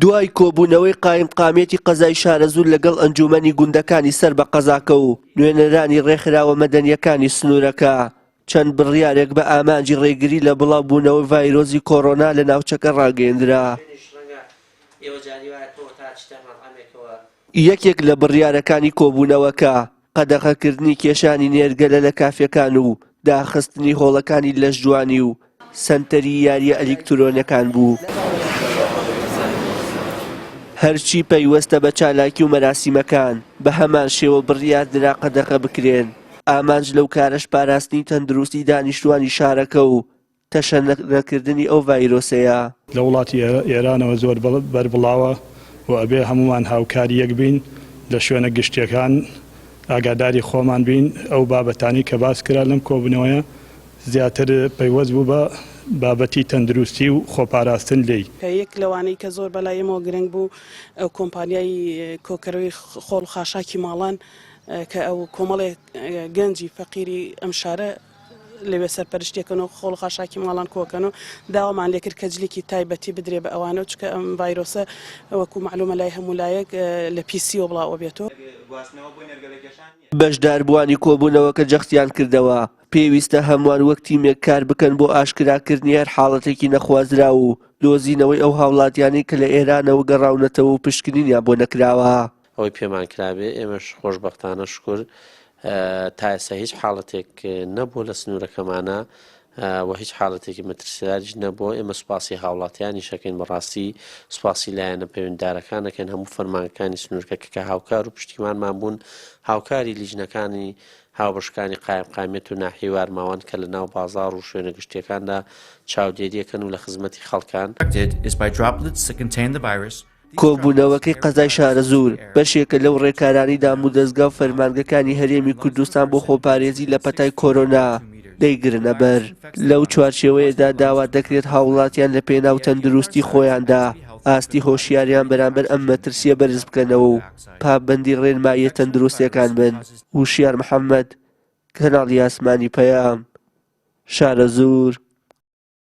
دوای کۆبوونەوەی قایمقامیەتی قەزای شارەزوور لەگەڵ ئەنجوومەنی گوندەکانی سەر بە قەزاکە و نوێنەرانی ڕێکخراوە مەدەنییەکانی سنوورەکە، چەند بڕیارێک بە ئامانجی ڕێگری لە بڵاوبوونەوەی ڤایرۆسی کۆرۆنا لە ناوچەکە ڕاگەیەندرا. یەکێک لە بڕیارەکانی کۆبوونەوەکە، قەدەغەکردنی کێشانی نێرگەلە لە کافێکان و داخستنی هۆڵەکانی لەشجوانی و سەنتەری یارییە ئەلیکترۆنیەکان بوو. هەرچی پەیوەستە بە چالاکی و مەراسیمەکان، بەهەمان شێوە بڕیاردرا قەدەغە بکرێن، ئامانج لەو کارەش پاراستنی تەندروستی دانیشتوانی شارەکە و تەشەنەکردنی ئەو ڤایرۆسەیە. لە وڵاتی ئێرانەوە زۆر بەربڵاوە و ئەبێ هەموومان هاوکاری یەک بین لە شوێنە گشتیەکان ئاگاداری خۆمان بین ئەو بابەتانەی کە باس کرا لەم کۆبوونەوەیە زیاتر پەیوەست بوو بە بابەتی تەندروستی و خۆپاراستن لێی. یەک لەوانەی کە زۆر بەلای ئێمەوە گرنگ بوو ئەو کۆمپانیای کۆکەرەوەی خۆڵ و خاشاکی ماڵان کە ئەو کۆمەڵێک گەنجی فەقیری ئەم شارە لەوێ سەرپەرشتیەکەن و خۆڵ و خاشاکی ماڵان کۆکەن و داوامان لێکرد کە جلێکی تایبەتی بدرێ بە ئەوانە و چکە ئەم ڤایرۆسە وەکو مەعلومە لای هەموو لایەک لە پیسیەوە بڵاو ئەبێتەوە. بەشداربووانی کۆبوونەوەکە جەختیان کردەوە، پێویستە هەمووان وەک تیمێک کار بکەن بۆ ئاشکراکردنی هەر حاڵەتێکی نەخوازراو و دۆزینەوەی ئەو هاوڵاتیانەی کە لە ئێرانەوە گەڕاونەتەوە و پشکنینیان بۆ نەکراوە. ئەوەی پێمان کرابێ ئێمەش خۆشبەختانە شکر تا ئێستا هیچ حاڵەتێک نەبووە لە سنوورەکەمانە و هیچ حاڵەتێکی مەترسیداریش نەبووە ئێمە سوپاسی هاوڵاتیانیش ئەکەین بەڕاستی سوپاسی لایەنە پەیوەندیدارەکان ئەکەین هەموو فەرمانگەکانی سنوورەکە کە هاوکار و پشتیوانمان بوون هاوکاری لیژنەکانی هاوبەشەکانی قایمقامیەت و ناحیەی وارماوان کە لە ناو بازاڕ و شوێنە گشتیەکاندا چاودێریەکەن و لە خزمەتی خەڵکان. کۆبوونەوەکەی قەزای شارەزوور بەشێکە لەو ڕێکارانەی دامودەزگا و فەرمانگەکانی هەرێمی کوردستان بۆ خۆپارێزی لە پەتای کۆرۆنا دەیگرنەبەر. لەو چوارچێوەیەدا داوا دەکرێت هاوڵاتیان لە پێناو تەندروستی خۆیاندا ئاستی هۆشیاریان بەرامبەر ئەم مەترسییە بەرز بکەنەوە و پابەندی ڕێنماییە تەندروستییەکان بن. وشیار محەمەد، کەناڵی ئاسمانی پەیام، شارەزوور.